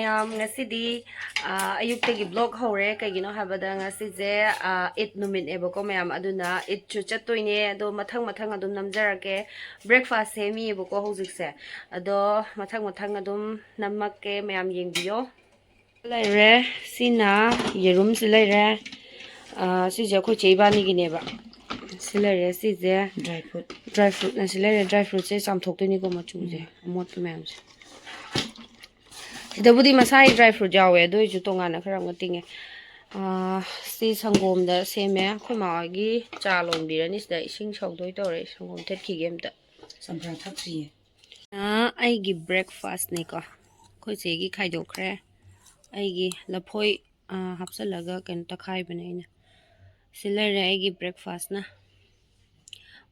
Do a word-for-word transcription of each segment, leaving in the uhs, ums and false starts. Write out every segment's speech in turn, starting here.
ꯃꯌꯥꯝ, ꯉꯁꯤꯗꯤ ꯑꯥ, ꯑꯌꯨꯛꯇꯒꯤ ꯕ꯭ꯂꯣꯛ ꯍꯧꯔꯦ꯫ ꯀꯩꯒꯤꯅꯣ ꯍꯥꯏꯕꯗ ꯉꯁꯤꯁꯦ ꯑꯥ, ꯏꯠ ꯅꯨꯃꯤꯠꯅꯦꯕꯀꯣ ꯃꯌꯥꯝ, ꯑꯗꯨꯅ ꯏꯠꯁꯨ ꯆꯠꯇꯣꯏꯅꯦ꯫ ꯑꯗꯣ ꯃꯊꯪ ꯃꯊꯪ ꯑꯗꯨꯝ ꯅꯝꯖꯔꯛꯀꯦ꯫ ꯕ꯭ꯔꯦꯛꯐꯥꯁ ꯁꯦꯝꯃꯤꯕꯀꯣ ꯍꯧꯖꯤꯛꯁꯦ꯫ ꯑꯗꯣ ꯃꯊꯪ ꯃꯊꯪ ꯑꯗꯨꯝ ꯅꯝꯃꯛꯀꯦ, ꯃꯌꯥꯝ ꯌꯦꯡꯕꯤꯌꯣ꯫ ꯂꯩꯔꯦ꯫ ꯁꯤꯅ ꯌꯦꯔꯨꯝꯁꯤ ꯂꯩꯔꯦ꯫ ꯑꯥ, ꯁꯤꯁꯦ ꯑꯩꯈꯣꯏ ꯆꯦ ꯏꯕꯥꯅꯤꯒꯤꯅꯦꯕ꯫ ꯁꯤ ꯂꯩꯔꯦ꯫ ꯁꯤꯁꯦ ꯗ꯭ꯔꯥꯏ ꯐ꯭ꯔꯨꯠ꯫ ꯗ꯭ꯔꯥꯏ ꯐ꯭ꯔꯨꯠꯅ ꯁꯤ ꯂꯩꯔꯦ꯫ ꯗ꯭ꯔꯥꯏ ꯐ꯭ꯔꯨꯠꯁꯦ ꯆꯥꯝꯊꯣꯛꯇꯣꯏꯅꯤꯀꯣ, ꯃꯆꯨꯁꯦ, ꯎꯝ꯫ ꯑꯃꯣꯠꯄ ꯃꯌꯥꯝꯁꯦ꯫ ꯁꯤꯗꯕꯨꯗꯤ ꯃꯁꯥꯒꯤ ꯗ꯭ꯔꯥꯏ ꯐ꯭ꯔꯨꯠ ꯌꯥꯎꯋꯦ, ꯑꯗꯨ ꯑꯣꯏꯔꯁꯨ ꯇꯣꯉꯥꯟꯅ ꯈꯔ ꯑꯃ ꯇꯤꯡꯉꯦ꯫ ꯑꯥ, ꯁꯤ ꯁꯪꯒꯣꯝꯗ ꯁꯦꯝꯃꯦ꯫ ꯑꯩꯈꯣꯏ ꯃꯥ ꯍꯣꯏꯒꯤ ꯆꯥ ꯂꯣꯟꯕꯤꯔꯅꯤ꯫ ꯁꯤꯗ ꯏꯁꯤꯡ ꯁꯧꯗꯣꯏ ꯇꯧꯔꯦ꯫ ꯁꯪꯒꯣꯝ ꯊꯤꯠꯈꯤꯒꯦ ꯑꯝꯇ꯫ ꯆꯝꯄ꯭ꯔꯥ ꯊꯛꯇ꯭ꯔꯤꯌꯦ꯫ ꯑꯥ, ꯑꯩꯒꯤ ꯕ꯭ꯔꯦꯛꯐꯥꯁꯅꯦꯀꯣ꯫ ꯑꯩꯈꯣꯏ ꯆꯦꯒꯤ ꯈꯥꯏꯗꯣꯛꯈ꯭ꯔꯦ꯫ ꯑꯩꯒꯤ ꯂꯐꯣꯏ, ꯑꯥ, ꯍꯥꯞꯆꯤꯜꯂꯒ ꯀꯩꯅꯣ ꯇꯛꯈꯥꯏꯕꯅꯦ ꯑꯩꯅ꯫ ꯁꯤ ꯂꯩꯔꯦ ꯑꯩꯒꯤ ꯕ꯭ꯔꯦꯛꯐꯥꯁꯅ꯫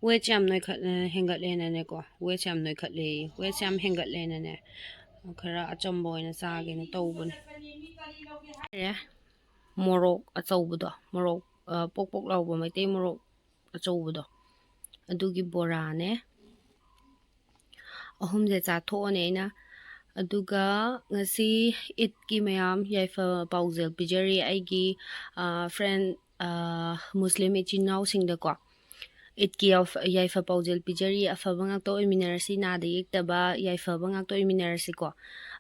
ꯋꯦꯠꯁꯦ ꯌꯥꯝ ꯅꯣꯏꯈꯠ-, ꯑ, ꯍꯦꯟꯒꯠꯂꯦꯅꯅꯦꯀꯣ꯫ ꯋꯦꯠꯁꯦ ꯌꯥꯝ ꯅꯣꯏꯈꯠꯂꯦꯌꯦ꯫ ꯋꯦꯠꯁꯦ ꯌꯥꯝ ꯍꯦꯟꯒꯠꯂꯦꯅꯅꯦ, ꯈꯔ ꯑꯆꯝꯕ ꯑꯣꯏꯅ ꯆꯥꯒꯦꯅ ꯇꯧꯕꯅꯦ꯫ ꯃꯣꯔꯣꯛ ꯑꯆꯧꯕꯗꯣ, ꯃꯣꯔꯣꯛ, ꯑ, ꯄꯣꯛ ꯄꯣꯛ ꯂꯥꯎꯕ ꯃꯩꯇꯩ ꯃꯣꯔꯣꯛ ꯑꯆꯧꯕꯗꯣ, ꯑꯗꯨꯒꯤ ꯕꯣꯔꯥꯅꯦ꯫ ꯑꯍꯨꯝꯁꯦ ꯆꯥꯊꯣꯛꯑꯅꯤ ꯑꯩꯅ꯫ ꯑꯗꯨꯒ ꯉꯁꯤ ꯏꯗꯀꯤ ꯃꯌꯥꯝ ꯌꯥꯏꯐ ꯄꯥꯎꯖꯦꯜ ꯄꯤꯖꯔꯤ ꯑꯩꯒꯤ, ꯑ, ꯐ꯭ꯔꯦꯟ, ꯑ, ꯃꯨꯁꯂꯤꯝ ꯏꯆꯤꯟ ꯏꯅꯥꯎꯁꯤꯡꯗꯀꯣ꯫ ꯏꯗꯀꯤ ꯌꯥꯏꯐ-, ꯌꯥꯏꯐ ꯄꯥꯎꯖꯦꯜ ꯄꯤꯖꯔꯤ꯫ ꯑꯐꯕ ꯉꯥꯛꯇ ꯑꯣꯏꯃꯤꯟꯅꯔꯁꯤ, ꯅꯥꯗ ꯌꯦꯛꯇꯕ ꯌꯥꯏꯐꯕ ꯉꯥꯛꯇ ꯑꯣꯏꯃꯤꯟꯅꯔꯁꯤꯀꯣ꯫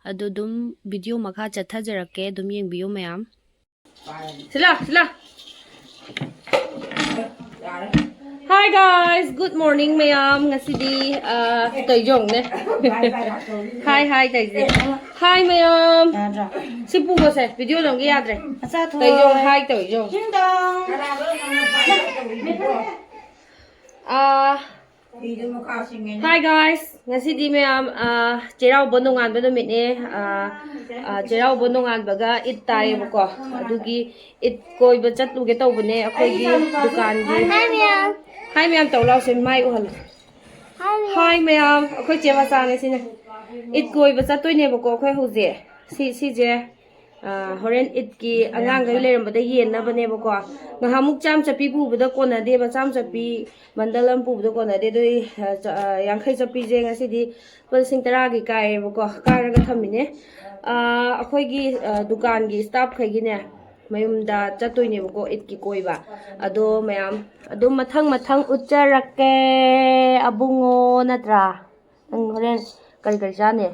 ꯑꯗꯨ ꯑꯗꯨꯝ ꯚꯤꯗꯤꯑꯣ ꯃꯈꯥ ꯆꯠꯊꯖꯔꯛꯀꯦ, ꯑꯗꯨꯝ ꯌꯦꯡꯕꯤꯌꯨ ꯃꯌꯥꯝ꯫ Sheela, Sheela. Hi guys, good morning ꯃꯌꯥꯝ꯫ ꯉꯁꯤꯗꯤ, ꯑ, ꯀꯩꯖꯣꯡꯅꯦ꯫ Hi, hi ꯇꯧꯏꯁꯦ꯫ Hi ꯃꯌꯥꯝ꯫ ꯌꯥꯗ꯭ꯔꯥ? ꯁꯤ ꯄꯨꯒꯣꯁꯦ, ꯚꯤꯗꯤꯑꯣ ꯅꯝꯒꯦ ꯌꯥꯗ꯭ꯔꯦ꯫ ꯑꯆꯥ ꯊꯣꯏ꯫ ꯀꯩꯖꯣꯡ hi ꯇꯧꯏꯖꯣꯡ꯫ Ding dong꯫ ꯑ, Hi guys, ꯉꯁꯤꯗꯤ ꯃꯌꯥꯝ, ꯑ, ꯆꯩꯔꯥꯎꯕ ꯅꯣꯡꯉꯥꯟꯕ ꯅꯨꯃꯤꯠꯅꯦ꯫ ꯑ, ꯑ, ꯆꯩꯔꯥꯎꯕ ꯅꯣꯡꯉꯥꯟꯕꯒ ꯏꯗ ꯇꯥꯏꯌꯦꯕꯀꯣ꯫ ꯑꯗꯨꯒꯤ ꯏꯗ ꯀꯣꯏꯕ ꯆꯠꯂꯨꯒꯦ ꯇꯧꯕꯅꯦ ꯑꯩꯈꯣꯏꯒꯤ ꯗꯨꯀꯥꯟꯒꯤ꯫ Hi ꯃꯌꯥꯝ꯫ Hi ꯃꯌꯥꯝ ꯇꯧ ꯂꯥꯎꯁꯦ, ꯃꯥꯏ ꯎꯍꯜꯂꯣ꯫ Hi ꯃꯌꯥꯝ꯫ Hi ꯃꯌꯥꯝ, ꯑꯩꯈꯣꯏ ꯆꯦ ꯃꯆꯥꯅꯦ ꯁꯤꯅ꯫ ꯏꯗ ꯀꯣꯏꯕ ꯆꯠꯇꯣꯏꯅꯦꯕꯀꯣ ꯑꯩꯈꯣꯏ ꯍꯧꯖꯤꯛ꯫ ꯁꯤ, ꯁꯤꯁꯦ, ꯑ, ꯍꯣꯔꯦꯟ ꯏꯗꯀꯤ ꯑꯉꯥꯡꯈꯩ ꯂꯩꯔꯝꯕꯗ ꯌꯦꯟꯅꯕꯅꯦꯕꯀꯣ꯫ ꯉꯥꯏꯍꯥꯛꯃꯨꯛ ꯆꯥꯝ ꯆꯠꯄꯤ ꯄꯨꯕꯗ ꯀꯣꯟꯅꯗꯦꯕ, ꯆꯥꯝ ꯆꯠꯄꯤ ꯕꯟꯗꯜ ꯑꯃ ꯄꯨꯕꯗ ꯀꯣꯟꯅꯗꯦ꯫ ꯑꯗꯨꯗꯤ, ꯑ, ꯆ-, ꯑ, ꯌꯥꯡꯈꯩ ꯆꯠꯄꯤꯁꯦ ꯉꯁꯤꯗꯤ ꯂꯨꯄꯥ ꯂꯤꯁꯤꯡ ꯇꯔꯥꯒꯤ ꯀꯥꯏꯌꯦꯕꯀꯣ, ꯀꯥꯏꯔꯒ ꯊꯝꯃꯤꯅꯦ꯫ ꯑꯩꯈꯣꯏꯒꯤ ꯗꯨꯀꯥꯟꯒꯤ ꯁ꯭ꯇꯥꯐꯈꯩꯒꯤꯅꯦ, ꯃꯌꯨꯝꯗ ꯆꯠꯇꯣꯏꯅꯦꯕꯀꯣ, ꯏꯠꯀꯤ ꯀꯣꯏꯕ꯫ ꯑꯗꯣ ꯃꯌꯥꯝ ꯑꯗꯨꯝ ꯃꯊꯪ ꯃꯊꯪ ꯎꯠꯆꯔꯛꯀꯦ꯫ ꯑꯕꯨꯡꯉꯣ ꯅꯠꯇ꯭ꯔꯥ? ꯅꯪ ꯍꯣꯔꯦꯟ ꯀꯔꯤ ꯀꯔꯤ ꯆꯥꯅꯤ?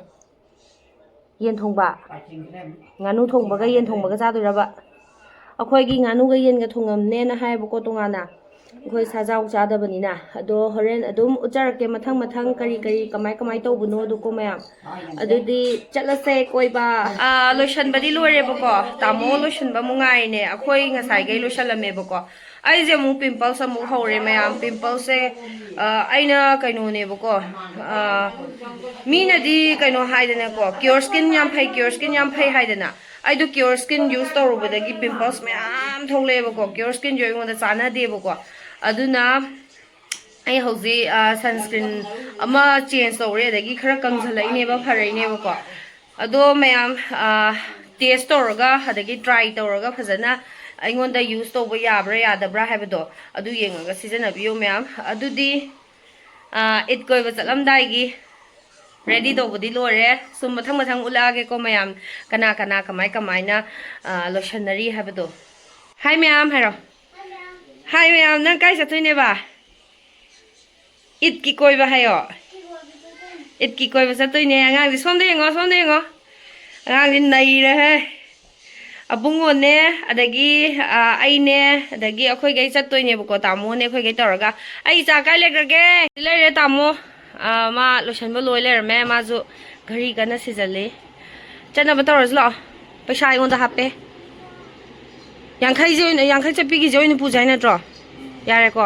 ꯌꯦꯟ ꯊꯣꯡꯕ? ꯉꯥꯅꯨ ꯊꯣꯡꯕꯒ ꯌꯦꯟ ꯊꯣꯡꯕꯒ ꯆꯥꯗꯣꯏꯔꯕ? ꯑꯩꯈꯣꯏꯒꯤ ꯉꯥꯅꯨꯒ ꯌꯦꯟꯒ ꯊꯣꯡꯉꯝꯅꯦꯅ ꯍꯥꯏꯌꯦꯕꯀꯣ, ꯇꯣꯉꯥꯟꯅ꯫ ꯑꯩꯈꯣꯏ ꯁꯥ ꯆꯥꯎ ꯆꯥꯗꯕꯅꯤꯅ꯫ ꯑꯗꯣ ꯍꯣꯔꯦꯟ ꯑꯗꯨꯝ ꯎꯠꯆꯔꯛꯀꯦ ꯃꯊꯪ ꯃꯊꯪ ꯀꯔꯤ ꯀꯔꯤ ꯀꯃꯥꯏ ꯀꯃꯥꯏ ꯇꯧꯕꯅꯣꯗꯣꯀꯣ ꯃꯌꯥꯝ꯫ ꯑꯗꯨꯗꯤ ꯆꯠꯂꯁꯦ ꯀꯣꯏꯕ꯫ ꯑꯥ, ꯂꯣꯏꯁꯟꯕꯗꯤ ꯂꯣꯏꯔꯦꯕꯀꯣ꯫ ꯇꯥꯃꯣ ꯂꯣꯏꯁꯟꯕ ꯑꯃꯨꯛ ꯉꯥꯏꯔꯤꯅꯦ꯫ ꯑꯩꯈꯣꯏ ꯉꯁꯥꯏꯈꯩ ꯂꯣꯏꯁꯜꯂꯝꯃꯦꯕꯀꯣ꯫ ꯑꯩꯁꯦ ꯑꯃꯨꯛ ꯄꯤꯝꯄꯜꯁ ꯑꯃꯨꯛ ꯍꯧꯔꯦ ꯃꯌꯥꯝ꯫ ꯄꯤꯝꯄꯜꯁꯁꯦ, ꯑ, ꯑꯩꯅ ꯀꯩꯅꯣꯅꯦꯕꯀꯣ, ꯑ, ꯃꯤꯅꯗꯤ ꯀꯩꯅꯣ ꯍꯥꯏꯗꯅꯀꯣ, ꯀꯤꯌꯣꯔ ꯁ꯭ꯀꯤꯟ ꯌꯥꯝ ꯐꯩ, ꯀꯤꯌꯣꯔ ꯁ꯭ꯀꯤꯟ ꯌꯥꯝ ꯐꯩ ꯍꯥꯏꯗꯅ꯫ ꯑꯩꯗꯣ ꯀꯤꯌꯣꯔ ꯁ꯭ꯀꯤꯟ ꯌꯨꯁ ꯇꯧꯔꯨꯕꯗꯒꯤ ꯄꯤꯝꯄꯜꯁ ꯃꯌꯥꯝ ꯊꯣꯛꯂꯛꯑꯦꯕꯀꯣ꯫ ꯀꯤꯌꯣꯔ ꯁ꯭ꯀꯤꯟꯁꯨ ꯑꯩꯉꯣꯟꯗ ꯆꯥꯟꯅꯗꯦꯕꯀꯣ꯫ ꯑꯗꯨꯅ ꯑꯩ ꯍꯧꯖꯤꯛ, ꯑ, ꯁꯟꯁ꯭ꯀ꯭ꯔꯤꯟ ꯑꯃ ꯆꯦꯟꯖ ꯇꯧꯔꯦ, ꯑꯗꯒꯤ ꯈꯔ ꯀꯪꯁꯜꯂꯛꯏꯅꯦꯕ, ꯐꯔꯛꯏꯅꯦꯕꯀꯣ꯫ ꯑꯗꯣ ꯃꯌꯥꯝ, ꯑ, ꯇꯦꯁ ꯇꯧꯔꯒ, ꯑꯗꯒꯤ ꯇ꯭ꯔꯥꯏ ꯇꯧꯔꯒ ꯐꯖꯅ ꯑꯩꯉꯣꯟꯗ ꯌꯨꯁ ꯇꯧꯕ ꯌꯥꯕ꯭ꯔꯥ ꯌꯥꯗꯕ꯭ꯔꯥ ꯍꯥꯏꯕꯗꯣ ꯑꯗꯨ ꯌꯦꯡꯉꯒ ꯁꯤꯖꯤꯟꯅꯕꯤꯌꯨ ꯃꯌꯥꯝ꯫ ꯑꯗꯨꯗꯤ, ꯑ, ꯏꯠ ꯀꯣꯏꯕ ꯆꯠꯂꯝꯗꯥꯏꯒꯤ ꯔꯦꯗꯤ ꯇꯧꯕꯗꯤ ꯂꯣꯏꯔꯦ꯫ ꯁꯨꯝ ꯃꯊꯪ ꯃꯊꯪ ꯎꯠꯂꯛꯑꯒꯦꯀꯣ ꯃꯌꯥꯝ, ꯀꯅꯥ ꯀꯅꯥ ꯀꯃꯥꯏ ꯀꯃꯥꯏꯅ, ꯑ, ꯂꯣꯏꯁꯟꯅꯔꯤ ꯍꯥꯏꯕꯗꯣ꯫ ꯍꯥꯏ ꯃꯌꯥꯝ ꯍꯥꯏꯔꯣ꯫ ꯍꯥꯏ ꯃꯌꯥꯝ, ꯅꯪ ꯀꯥꯏ ꯆꯠꯇꯣꯏꯅꯦꯕ? ꯏꯠꯀꯤ ꯀꯣꯏꯕ ꯍꯥꯏꯌꯣ꯫ ꯏꯠꯀꯤ ꯀꯣꯏꯕ ꯆꯠꯇꯣꯏꯅꯦ꯫ ꯑꯉꯥꯡꯗꯤ ꯁꯣꯝꯗ ꯌꯦꯡꯉꯣ, ꯁꯣꯝꯗ ꯌꯦꯡꯉꯣ꯫ ꯑꯉꯥꯡꯗꯤ ꯅꯩꯔꯦꯍꯦ꯫ ꯑꯕꯨꯡꯉꯣꯅꯦ, ꯑꯗꯒꯤ, ꯑ, ꯑꯩꯅꯦ, ꯑꯗꯒꯤ ꯑꯩꯈꯣꯏꯈꯩ ꯆꯠꯇꯣꯏꯅꯦꯕꯀꯣ, ꯇꯥꯃꯣꯅꯦ, ꯑꯩꯈꯣꯏꯈꯩ ꯇꯧꯔꯒ꯫ "ꯑꯩ ꯏꯆꯥ ꯀꯥꯏ ꯂꯩꯈ꯭ꯔꯒꯦ?" ꯂꯩꯔꯦ ꯇꯥꯃꯣ꯫ ꯑ, ꯃꯥ ꯂꯣꯏꯁꯟꯕ ꯂꯣꯏ ꯂꯩꯔꯝꯃꯦ꯫ ꯃꯥꯁꯨ ꯘꯔꯤ ꯀꯟꯅ ꯁꯤꯖꯜꯂꯤ꯫ ꯆꯠꯅꯕ ꯇꯧꯔꯁꯤ ꯂꯥꯛꯑꯣ꯫ ꯄꯩꯁꯥ ꯑꯩꯉꯣꯟꯗ ꯍꯥꯞꯄꯦ꯫ ꯌꯥꯡꯈꯩꯁꯦ ꯑꯣꯏꯅ, ꯌꯥꯡꯈꯩ ꯆꯠꯄꯤꯒꯤꯁꯦ ꯑꯣꯏꯅ ꯄꯨꯖꯦ ꯍꯥꯏ ꯅꯠꯇ꯭ꯔꯣ? ꯌꯥꯔꯦꯀꯣ꯫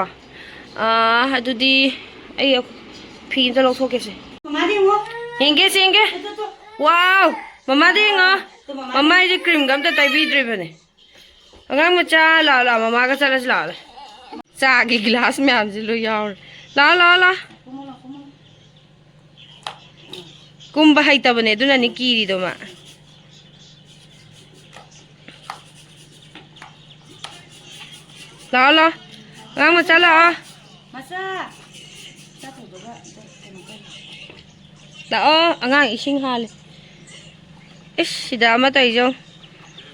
ꯑ, ꯑꯗꯨꯗꯤ ꯑꯩ ꯐꯤ ꯑꯝꯇ ꯂꯧꯊꯣꯛꯀꯦꯁꯦ꯫ ꯃꯃꯥꯗꯤ ꯌꯦꯡꯉꯣ꯫ ꯌꯦꯡꯒꯦ, ꯌꯦꯡꯒꯦ꯫ ꯇꯨ, ꯇꯨ, ꯇꯨ꯫ ꯋꯥꯎ! ꯃꯃꯥꯗ ꯌꯦꯡꯉꯣ꯫ ꯇꯨ, ꯃꯃꯥꯗ ꯃꯃꯥꯏꯁꯦ ꯀ꯭ꯔꯤꯝꯒ ꯑꯝꯇ ꯇꯩꯕꯤꯗ꯭ꯔꯤꯕꯅꯦ꯫ ꯑꯉꯥꯡ ꯃꯆꯥ, ꯂꯥꯛꯑꯣ, ꯂꯥꯛꯑꯣ, ꯃꯃꯥꯒ ꯆꯠꯂꯁꯤ ꯂꯥꯛꯑꯣ꯫ ꯆꯥꯒꯤ ꯒꯤꯂꯥꯁ ꯃꯌꯥꯝꯁꯦ ꯂꯣꯏ ꯌꯥꯎꯔꯦ꯫ ꯂꯥꯛꯑꯣ, ꯂꯥꯛꯑꯣ, ꯂꯥꯛꯑꯣ꯫ ꯀꯨꯝꯕ ꯍꯩꯇꯕꯅꯦ, ꯑꯗꯨꯅꯅꯤ ꯀꯤꯔꯤꯗꯣ ꯃꯥ꯫ ꯂꯥꯛꯑꯣ, ꯂꯥꯛꯑꯣ꯫ ꯑꯉꯥꯡ ꯃꯆꯥ ꯂꯥꯛꯑꯣ꯫ ꯃꯆꯥ꯫ ꯂꯥꯛꯑꯣ, ꯑꯉꯥꯡ ꯏꯁꯤꯡ ꯍꯥꯜꯂꯤ꯫ ꯏꯁ, ꯁꯤꯗ ꯑꯃ ꯇꯧꯔꯤꯁꯦ ꯌꯦꯡꯉꯨ꯫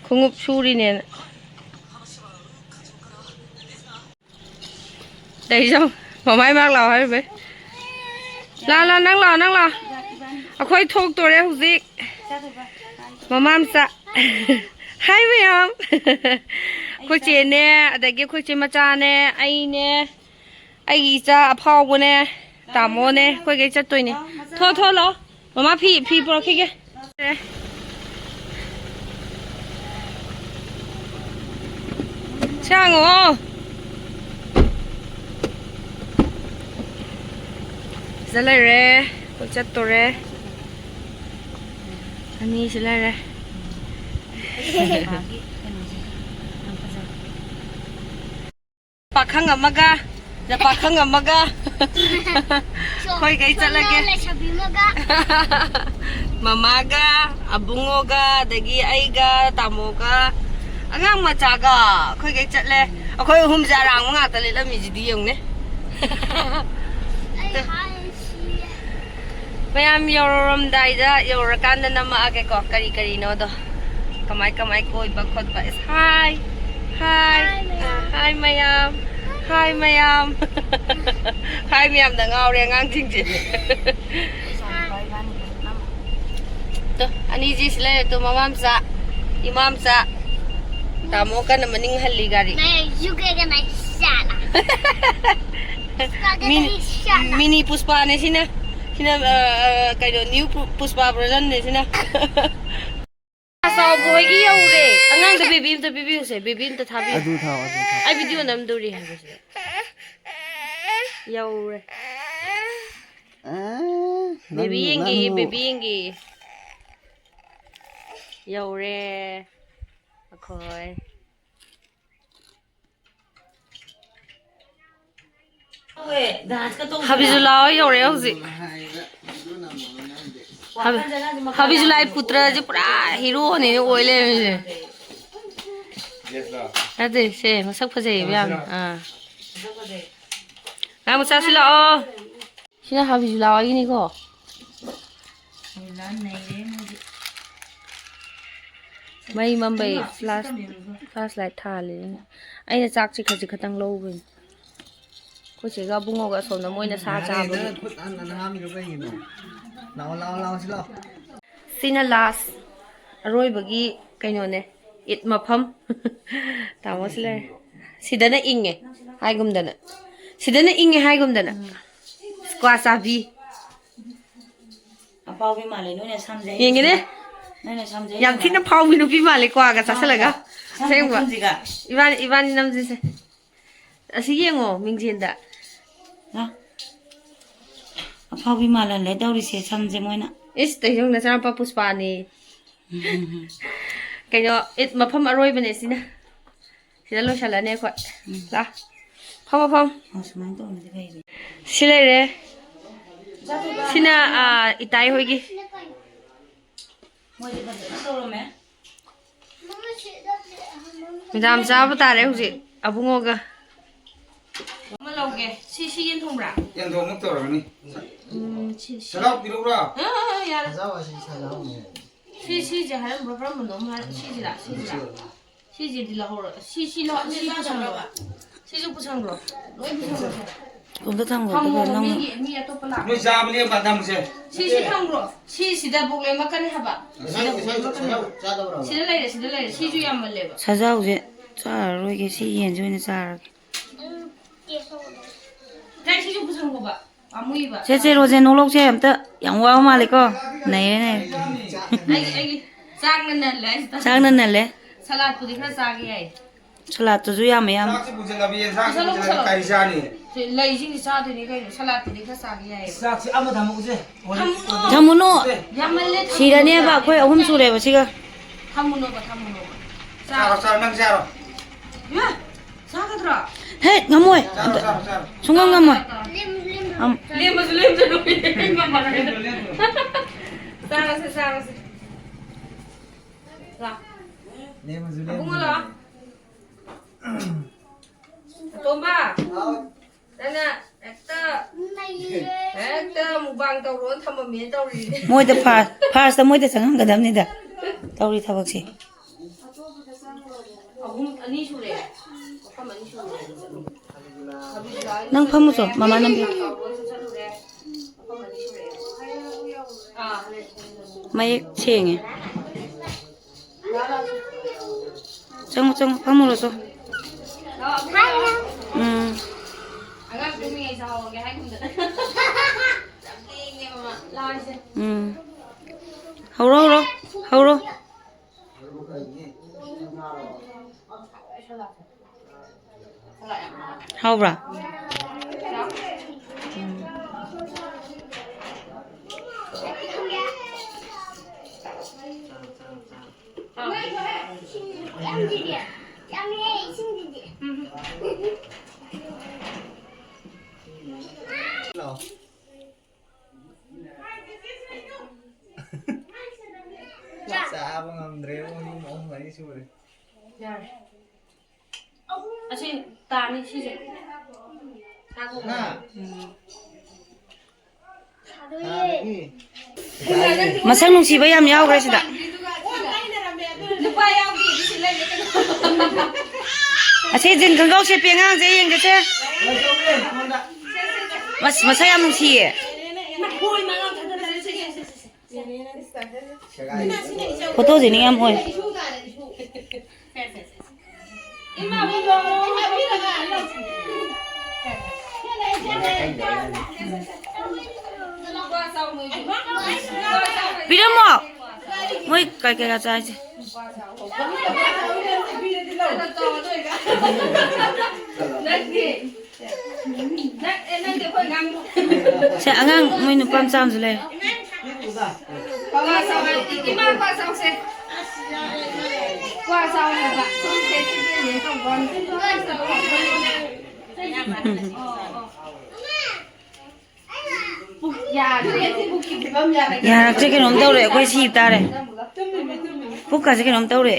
ꯈꯣꯡꯎꯞ ꯁꯨꯔꯤꯅꯦꯅ꯫ ꯇꯧꯔꯤꯁꯦ ꯌꯦꯡꯉꯨ꯫ ꯃꯃꯥꯏ ꯃꯥꯛ ꯂꯥꯛꯑꯣ ꯍꯥꯏꯔꯨꯕꯩ꯫ ꯂꯥ, ꯂꯥ, ꯅꯪ ꯂꯥꯛꯑꯣ, ꯅꯪ ꯂꯥꯛꯑꯣ꯫ ꯑꯩꯈꯣꯏ ꯊꯣꯛꯇꯣꯔꯦ ꯍꯧꯖꯤꯛ꯫ ꯃꯃꯥ ꯃꯆꯥ꯫ ꯍꯥꯏ ꯃꯌꯥꯝ꯫ ꯑꯩꯈꯣꯏ ꯆꯦꯅꯦ, ꯑꯗꯒꯤ ꯑꯩꯈꯣꯏ ꯆꯦ ꯃꯆꯥꯅꯦ, ꯑꯩꯅꯦ, ꯑꯩꯒꯤ ꯏꯆꯥ ꯑꯐꯥꯎꯕꯅꯦ, ꯇꯥꯃꯣꯅꯦ, ꯑꯩꯈꯣꯏꯈꯩ ꯆꯠꯇꯣꯏꯅꯦ꯫ ꯊꯣꯛꯑꯣ, ꯊꯣꯛꯑꯣ, ꯂꯥꯛꯑꯣ꯫ ꯃꯃꯥ ꯐꯤ, ꯐꯤ ꯄꯨꯔꯛꯈꯤꯒꯦ꯫ ꯁꯥꯡꯉꯣ꯫ ꯁꯤꯗ ꯂꯩꯔꯦ꯫ ꯑꯩꯈꯣꯏ ꯆꯠꯇꯣꯔꯦ꯫ ꯑꯅꯤꯁꯤ ꯂꯩꯔꯦ꯫ ꯄꯥꯈꯪ ꯑꯃꯒ, ꯄꯥꯈꯪ ꯑꯃꯒ꯫ ꯑꯩꯈꯣꯏꯈꯩ ꯆꯠꯂꯒꯦ꯫ ꯁꯣꯝꯅ ꯂꯩꯁꯥꯕꯤ ꯑꯃꯒ꯫ ꯃꯃꯥꯒ, ꯑꯕꯨꯡꯉꯣꯒ, ꯑꯗꯒꯤ ꯑꯩꯒ, ꯇꯥꯃꯣꯒ, ꯑꯉꯥꯡ ꯃꯆꯥꯒ ꯑꯩꯈꯣꯏꯈꯩ ꯆꯠꯂꯦ꯫ ꯑꯩꯈꯣꯏ ꯑꯍꯨꯝꯁꯦ ꯑꯔꯥꯡꯕ ꯉꯥꯛꯇ ꯂꯤꯠꯂꯝꯃꯤꯁꯤꯗꯤ ꯌꯦꯡꯉꯨꯅꯦ꯫ ꯑꯩ ꯍꯥꯏ ꯁꯤ꯫ ꯃꯌꯥꯝ ꯌꯧꯔꯝꯗꯥꯏꯗ, ꯌꯧꯔꯀꯥꯟꯗ ꯅꯝꯃꯛꯑꯒꯦꯀꯣ, ꯀꯔꯤ ꯀꯔꯤꯅꯣꯗꯣ, ꯀꯃꯥꯏ ꯀꯃꯥꯏ ꯀꯣꯏꯕ ꯈꯣꯠꯄ꯫ ꯏꯁ, ꯍꯥꯏ, ꯍꯥꯏ, ꯍꯥꯏ ꯃꯌꯥꯝ꯫ ꯑ, ꯍꯥꯏ ꯃꯌꯥꯝ, ꯍꯥꯏ ꯃꯌꯥꯝ꯫ ꯍꯥꯏ ꯃꯌꯥꯝꯗ ꯉꯥꯎꯔꯦ ꯑꯉꯥꯡꯁꯤꯡꯁꯦ꯫ ꯇꯣ, ꯑꯅꯤꯁꯤ ꯁꯤ ꯂꯩꯔꯦ ꯇꯣ, ꯃꯃꯥ ꯃꯆꯥ, ꯏꯃꯥ ꯃꯆꯥ꯫ ꯇꯥꯃꯣ ꯀꯟꯅ ꯃꯅꯤꯡ ꯍꯜꯂꯤ ꯒꯥꯔꯤ꯫ ꯃꯤꯅꯤ-, ꯃꯤꯅꯤ ꯄꯨꯁꯄꯥꯅꯦ ꯁꯤꯅ꯫ ꯁꯤꯅ, ꯑ, ꯑ, ꯀꯩꯅꯣ, ꯅ꯭ꯌꯨ ꯄꯨ-, ꯄꯨꯁꯄꯥ ꯕꯔꯖꯟꯅꯦ ꯁꯤꯅ꯫ ꯆꯥꯎꯕ ꯍꯣꯏꯒꯤ ꯌꯧꯔꯦ꯫ ꯑꯉꯥꯡꯗ ꯕꯦꯕꯤ ꯑꯝꯇ ꯄꯤꯕꯤꯌꯨꯁꯦ, ꯕꯦꯕꯤ ꯑꯝꯇ ꯊꯥꯕꯤꯌꯨ꯫ ꯑꯗꯨ ꯊꯥꯎ, ꯑꯗꯨ ꯊꯥꯎ꯫ ꯑꯩ ꯚꯤꯗꯤꯑꯣ ꯅꯝꯗꯣꯔꯤ ꯍꯥꯏꯕꯁꯤꯗ꯫ ꯌꯧꯔꯦ꯫ ꯑ, ꯕꯦꯕꯤ ꯅꯪ, ꯌꯦꯡꯒꯦꯌꯦ, ꯅꯪ ꯕꯦꯕꯤ ꯌꯦꯡꯒꯦꯌꯦ꯫ ꯌꯧꯔꯦ ꯑꯩꯈꯣꯏ꯫ ꯍꯥꯕꯤꯖꯨꯂꯥ ꯍꯣꯏ ꯌꯧꯔꯛꯑꯦ ꯍꯧꯖꯤꯛ꯫ ꯍꯥꯕꯤ-, ꯍꯥꯕꯤꯖꯨꯂꯥꯏ ꯄꯨꯇ꯭ꯔꯁꯦ ꯄꯨꯔꯥ ꯍꯤꯔꯣꯅꯤꯅꯦ ꯑꯣꯏ ꯂꯩꯔꯝꯃꯤꯁꯦ꯫ ꯅꯠꯇꯦ, ꯁꯦ ꯃꯁꯛ ꯐꯖꯩꯌꯦꯕ ꯌꯥꯝꯅ꯫ ꯑꯥ꯫ ꯉꯥ ꯃꯆꯥꯁꯨ ꯂꯥꯛꯑꯣ꯫ ꯁꯤꯅ ꯍꯥꯕꯤꯖꯨꯂꯥ ꯍꯣꯏꯒꯤꯅꯤꯀꯣ꯫ ꯍꯥꯕꯤꯖꯨꯂꯥ ꯅꯩꯔꯦ ꯃꯣꯏꯗꯤ꯫ ꯃꯩ ꯃꯝꯕꯩ ꯐ꯭ꯂꯥꯁ ꯐ꯭ꯂꯥꯁ ꯂꯥꯏꯠ ꯊꯥꯜꯂꯤ꯫ ꯑꯩꯅ ꯆꯥꯛꯁꯦ ꯈꯖꯤꯛ ꯈꯛꯇꯪ ꯂꯧꯕꯅꯤ꯫ ꯑꯩꯈꯣꯏ ꯆꯦꯒ ꯑꯕꯨꯡꯉꯣꯒ ꯑꯁꯣꯝꯗ ꯃꯣꯏꯅ ꯁꯥ ꯆꯥꯕꯒꯤ꯫ ꯅꯪꯅ ꯈꯨꯠ ꯍꯥꯟꯅ ꯍꯥꯝꯃꯤꯗꯣ ꯀꯩꯒꯤꯅꯣ? ꯂꯥꯛꯑꯣ, ꯂꯥꯛꯑꯣ, ꯂꯥꯛꯑꯣ, ꯁꯤ ꯂꯥꯛꯑꯣ꯫ ꯁꯤꯅ ꯂꯥꯁ ꯑꯔꯣꯏꯕꯒꯤ ꯀꯩꯅꯣꯅꯦ, ꯏꯠ ꯃꯐꯝ꯫ ꯇꯥꯃꯣ ꯁꯤ ꯂꯩꯔꯦ꯫ ꯁꯤꯗꯅ ꯏꯪꯉꯦ ꯍꯥꯏꯒꯨꯝꯗꯅ꯫ ꯁꯤꯗꯅ ꯏꯪꯉꯦ ꯍꯥꯏꯒꯨꯝꯗꯅ꯫ ꯀ꯭ꯋꯥ ꯆꯥꯕꯤ꯫ ꯑꯐꯥꯎꯕꯤ ꯃꯥꯜꯂꯦ ꯅꯣꯏꯅ ꯁꯝꯁꯦ꯫ ꯌꯦꯡꯒꯦꯅꯦ꯫ ꯅꯣꯏꯅ ꯁꯝꯁꯦ ꯌꯥꯝ ꯊꯤꯅ ꯐꯥꯎꯕꯤ ꯅꯨꯄꯤ ꯃꯥꯜꯂꯦ ꯀ꯭ꯋꯥꯒ ꯆꯥꯁꯤꯜꯂꯒ꯫ ꯁꯝ ꯑꯁꯦꯡꯕ꯫ ꯃꯈꯨꯝꯁꯤꯒ꯫ ꯏꯕꯥꯅꯤ, ꯏꯕꯥꯅꯤ ꯅꯝꯁꯤꯁꯦ꯫ ꯑꯁꯤ ꯌꯦꯡꯉꯣ ꯃꯤꯡꯖꯦꯜꯗ꯫ ꯂꯥ꯫ ꯑꯐꯥꯎꯕꯤ ꯃꯥꯜꯍꯜꯂꯦ ꯇꯧꯔꯤꯁꯦ ꯁꯝꯁꯦ ꯃꯣꯏꯅ꯫ ꯏꯁ, ꯇꯩꯖꯧ ꯅꯆꯥꯅꯨꯄꯥ ꯄꯨꯁꯄꯥꯅꯤ꯫ ꯎꯝ꯫ ꯀꯩꯅꯣ, ꯏꯠ ꯃꯐꯝ ꯑꯔꯣꯏꯕꯅꯦ ꯁꯤꯅ꯫ ꯁꯤꯗ ꯂꯣꯏꯁꯜꯂꯅꯤ ꯑꯩꯈꯣꯏ꯫ ꯎꯝ꯫ ꯂꯥ꯫ ꯐꯝꯃꯣ, ꯐꯝꯃꯣ꯫ ꯑꯣ, ꯁꯨꯃꯥꯏꯅ ꯇꯧꯔꯝꯃꯗꯤ ꯐꯩꯌꯦ꯫ ꯁꯤ ꯂꯩꯔꯦ꯫ ꯁꯤꯅ, ꯑꯥ, ꯏꯇꯥꯏ ꯍꯣꯏꯒꯤ꯫ ꯃꯣꯏꯗꯤ ꯐꯖꯅ ꯇꯧꯔꯝꯃꯦ꯫ ꯃꯦꯗꯥꯝ ꯆꯥꯕ ꯇꯥꯔꯦ ꯍꯧꯖꯤꯛ ꯑꯕꯨꯡꯉꯣꯒ꯫ ꯑꯃ ꯂꯧꯒꯦ꯫ ꯁꯤ, ꯁꯤ ꯌꯦꯟ ꯊꯣꯡꯕ꯭ꯔꯥ? ꯌꯦꯟ ꯊꯣꯡꯕ ꯇꯧꯔꯝꯒꯅꯤ꯫ ꯎꯝ, ꯁꯤ, ꯁꯤ꯫ ꯁꯖꯥꯎ ꯄꯤꯔꯛꯎꯔꯥ? ꯑ, ꯑ, ꯑ, ꯌꯥꯔꯦ꯫ ꯁꯖꯥꯎ ꯑꯁꯤ ꯁꯖꯥꯎꯅꯦ꯫ ꯁꯤ, ꯁꯤꯁꯦ ꯍꯥꯏꯔꯝꯕ꯭ꯔꯣ? ꯀꯔꯝꯕꯅꯣ ꯑꯃ ꯍꯥꯏꯔ-, ꯁꯤꯁꯤꯔꯥ? ꯁꯤꯁꯤꯔꯥ? ꯁꯤꯁꯤꯗꯤ ꯂꯧꯍꯧꯔꯣ꯫ ꯁꯤ, ꯁꯤ ꯂꯧ-, ꯁꯤ ꯄꯨꯁꯟꯈ꯭ꯔꯣ꯫ ꯁꯤꯁꯨ ꯄꯨꯁꯟꯈ꯭ꯔꯣ꯫ ꯂꯣꯏ ꯄꯨꯁꯟꯈ꯭ꯔꯣ꯫ ꯑꯝꯇ ꯊꯝꯈꯣ, ꯊꯝꯃꯣ, ꯑꯗꯨꯒ ꯅꯪꯅ ꯃꯤꯒꯤ, ꯃꯤ ꯑꯇꯣꯞꯄ ꯂꯥꯛꯄ꯫ ꯅꯣꯏ ꯆꯥꯕ ꯂꯦꯞꯄ ꯊꯝꯃꯨꯁꯦ꯫ ꯁꯤ, ꯁꯤ ꯊꯝꯈ꯭ꯔꯣ꯫ ꯁꯤꯁꯤꯗ ꯕꯣꯛ ꯂꯦꯝꯃꯛꯀꯅꯤ ꯍꯥꯏꯕ꯫ ꯁꯤꯗ ꯕꯣꯛ ꯂꯦꯝꯃꯛꯀꯅꯤ ꯍꯥꯏꯕ꯫ ꯁꯤꯗ ꯂꯩꯔꯦ, ꯁꯤꯗ ꯂꯩꯔꯦ꯫ ꯁꯤꯁꯨ ꯌꯥꯝꯃꯜꯂꯦꯕ꯫ ꯁꯖꯥꯎꯁꯦ ꯆꯥꯔꯔꯣꯏꯒꯦ, ꯁꯤ ꯌꯦꯟꯁꯦ ꯑꯣꯏꯅ ꯆꯥꯔꯒꯦ꯫ ꯏꯇꯩ, ꯁꯤꯁꯨ ꯄꯨꯁꯟꯈꯣꯕ꯫ ꯄꯥꯝꯃꯨꯏꯕ꯫ ꯁꯦ, ꯁꯦ, ꯔꯣꯖꯦ, ꯅꯣꯛꯂꯧꯁꯦ ꯑꯝꯇ꯫ ꯌꯥꯝ ꯋꯥꯕ ꯃꯥꯜꯂꯦꯀꯣ꯫ ꯅꯩꯔꯦ, ꯅꯩꯔꯦ꯫ ꯑꯩꯒꯤ, ꯑꯩꯒꯤ ꯆꯥꯛꯅ ꯅꯜꯂꯦ ꯍꯥꯏꯁꯤꯗ꯫ ꯆꯥꯛꯅ ꯅꯜꯂꯦ꯫ ꯁꯂꯥꯠꯄꯨꯗꯤ ꯈꯔ ꯆꯥꯒꯦ ꯌꯥꯏ꯫ ꯁꯂꯥꯠꯇꯨꯁꯨ ꯌꯥꯝꯃꯦ, ꯌꯥꯝ꯫ ꯆꯥꯛꯁꯤ ꯄꯨꯁꯤꯜꯂꯕ, ꯌꯦꯟꯁꯥꯡꯁꯤ ꯄꯨꯁꯜꯂꯨ, ꯄꯨꯁꯤꯜꯂꯕ ꯄꯨꯁꯜꯂꯨ꯫ ꯀꯔꯤ ꯆꯥꯅꯤ? ꯁꯤ ꯂꯩꯁꯤꯡꯁꯤ ꯆꯥꯗꯣꯏꯅꯤ ꯀꯩꯅꯣ꯫ ꯁꯂꯥꯠꯄꯨꯗꯤ ꯈꯔ ꯆꯥꯒꯦ ꯌꯥꯏꯌꯦ꯫ ꯆꯥꯛꯁꯤ ꯑꯃ ꯊꯝꯃꯨꯁꯦ꯫ ꯊꯝꯃꯨꯅꯣ꯫ ꯌꯥꯝꯃꯜꯂꯦ, ꯊꯝꯃꯨꯅꯣ꯫ ꯁꯤꯔꯅꯦꯕ ꯑꯩꯈꯣꯏ ꯑꯍꯨꯝ ꯁꯨꯔꯦꯕ ꯁꯤꯒ꯫ ꯊꯝꯃꯨꯅꯣꯕ, ꯊꯝꯃꯨꯅꯣꯕ꯫ ꯆꯥꯔꯣ, ꯆꯥꯔꯣ, ꯅꯪ ꯆꯥꯔꯣ꯫ ꯏꯃꯥ, ꯆꯥꯒꯗ꯭ꯔꯣ? ꯍꯦ, ꯉꯝꯃꯣꯏ꯫ ꯆꯥꯔꯣ, ꯆꯥꯔꯣ, ꯆꯥꯔꯣ꯫ ꯁꯨꯡꯉꯝ ꯉꯝꯃꯣꯏ꯫ ꯂꯦꯝ-, ꯂꯦꯝ-, ꯑꯝ꯫ ꯂꯦꯝꯃꯁꯨ ꯂꯦꯝꯖꯅꯨ꯫ ꯉꯝꯃꯔꯣꯏ꯫ ꯆꯥꯔꯁꯦ, ꯆꯥꯔꯁꯦ꯫ ꯂꯥ꯫ ꯂꯦꯝꯃꯁꯨ ꯑꯕꯨꯡꯉꯣ ꯂꯦꯝꯖꯅꯨ꯫ ꯂꯥ꯫ ꯑꯇꯣꯝꯕ꯫ ꯍꯥꯎ꯫ ꯅꯪꯅ ꯍꯦꯛꯇ, ꯍꯦꯛꯇ ꯃꯨꯛꯕꯥꯡ ꯇꯧꯔꯣꯅ ꯊꯝꯃꯝꯃꯦꯅ ꯇꯧꯔꯤꯅꯦ꯫ ꯃꯣꯏꯗ ꯐꯥꯔ-, ꯐꯥꯔꯁꯇ ꯃꯣꯏꯗ ꯆꯪꯍꯟꯒꯗꯕꯅꯤꯗ꯫ ꯇꯧꯔꯤ ꯊꯕꯛꯁꯦ꯫ ꯑꯍꯨꯝ, ꯑꯅꯤ ꯁꯨꯔꯦ꯫ ꯃꯐꯝ ꯑꯅꯤ ꯁꯨꯔꯦ꯫ ꯅꯪ ꯐꯝꯃꯨꯆꯣ, ꯃꯃꯥ ꯅꯝꯕꯤꯒꯦ꯫ ꯃꯐꯝ ꯑꯅꯤ ꯁꯨꯔꯦ꯫ ꯑꯥ꯫ ꯃꯌꯦꯛ ꯁꯦꯡꯉꯦ꯫ ꯆꯪꯉꯣ, ꯆꯪꯉꯣ, ꯐꯝꯃꯨꯔꯣ ꯆꯣ꯫ ꯎꯝ꯫ ꯑꯉꯥꯡ ꯇꯨꯝꯃꯤꯉꯩ ꯆꯥꯍꯧꯔꯒꯦ ꯍꯥꯏꯒꯨꯝꯗꯅ꯫ ꯌꯥꯝ ꯂꯦꯡꯉꯦꯕ ꯃꯥ꯫ ꯂꯥꯎꯔꯤꯁꯦ꯫ ꯎꯝ꯫ ꯍꯧꯔꯣ, ꯍꯧꯔꯣ, ꯍꯧꯔꯣ꯫ ꯍꯥꯎꯕ꯭ꯔꯥ? ꯎꯝ꯫ ꯆꯥꯕ ꯉꯝꯗ꯭ꯔꯦ, ꯄꯨꯡ ꯑꯍꯨꯝ ꯃꯔꯤ ꯁꯨꯔꯦ꯫ ꯌꯥꯔꯦ꯫ ꯑꯁꯤ ꯇꯥꯅꯤ ꯁꯤꯁꯦ꯫ ꯍꯥ? ꯎꯝ꯫ ꯇꯥꯕꯒꯤ꯫ ꯃꯁꯛ ꯅꯨꯡꯁꯤꯕ ꯌꯥꯝ ꯌꯥꯎꯈ꯭ꯔꯦ ꯁꯤꯗ꯫ ꯅꯨꯄꯥ ꯌꯥꯎꯗꯦ, ꯁꯤ ꯂꯩꯔꯦ ꯀꯩꯅꯣ꯫ ꯑꯁꯤ ꯖꯤꯟ ꯈꯣꯡꯒ꯭ꯔꯥꯎ ꯁꯦꯠꯄꯤ ꯑꯉꯥꯡꯁꯦ ꯌꯦꯡꯒꯦꯁꯦ꯫ ꯃꯁ-, ꯃꯁꯛ ꯌꯥꯝ ꯅꯨꯡꯁꯤꯌꯦ꯫ ꯐꯣꯇꯣꯁꯦ ꯅꯤꯡ ꯌꯥꯝ ꯑꯣꯏ꯫ ꯄꯤꯔꯝꯃꯣ꯫ ꯃꯣꯏ ꯀꯩ ꯀꯩꯒ ꯆꯥꯏꯁꯦ꯫ ꯁꯦ, ꯑꯉꯥꯡ ꯃꯣꯏ ꯅꯨꯄꯥ ꯃꯆꯥ ꯑꯃꯁꯨ ꯂꯩ꯫ ꯀ꯭ꯋꯥ ꯆꯥꯎ ꯍꯥꯏꯕ꯫ ꯌꯥꯗ꯭ꯔꯦ꯫ ꯌꯥꯔꯛꯇ꯭ꯔꯦ, ꯀꯩꯅꯣꯝ ꯇꯧꯔꯦ꯫ ꯑꯩꯈꯣꯏ ꯁꯤꯕ ꯇꯥꯔꯦ꯫ ꯄꯨꯛꯀꯁꯦ ꯀꯩꯅꯣꯝ ꯇꯧꯔꯦ꯫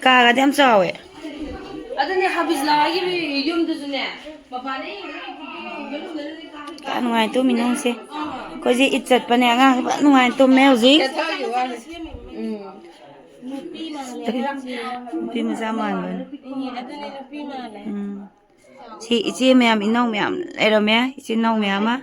ꯀꯥꯒꯗꯤ ꯌꯥꯝ ꯆꯥꯎꯋꯦ꯫ ꯑꯗꯨꯅꯦ ꯍꯥꯕꯤꯁꯂꯥꯒꯤ ꯌꯨꯝꯗꯨꯁꯨꯅꯦ, ꯃꯄꯥꯟꯗ ꯌꯦꯡꯉꯒ ꯀꯌꯥ ꯅꯨꯡꯉꯥꯏ ꯇꯨꯝꯃꯤꯅꯣ ꯌꯦꯡꯉꯨꯁꯦ꯫ ꯑꯩꯈꯣꯏꯁꯦ ꯏꯠ ꯆꯠꯄꯅꯦ, ꯑꯉꯥꯡꯁꯦ ꯐꯖꯅ ꯅꯨꯡꯉꯥꯏꯅ ꯇꯨꯝꯃꯦ ꯍꯧꯖꯤꯛ꯫ ꯅꯨꯄꯤ ꯃꯆꯥ ꯃꯥꯟꯕꯅꯤ꯫ ꯎꯝ꯫ ꯁꯤ ꯏꯆꯦ ꯃꯌꯥꯝ, ꯏꯅꯥꯎ ꯃꯌꯥꯝ ꯂꯩꯔꯝꯃꯦ, ꯏꯆꯤꯟ ꯏꯅꯥꯎ ꯃꯌꯥꯝ ꯑꯃ꯫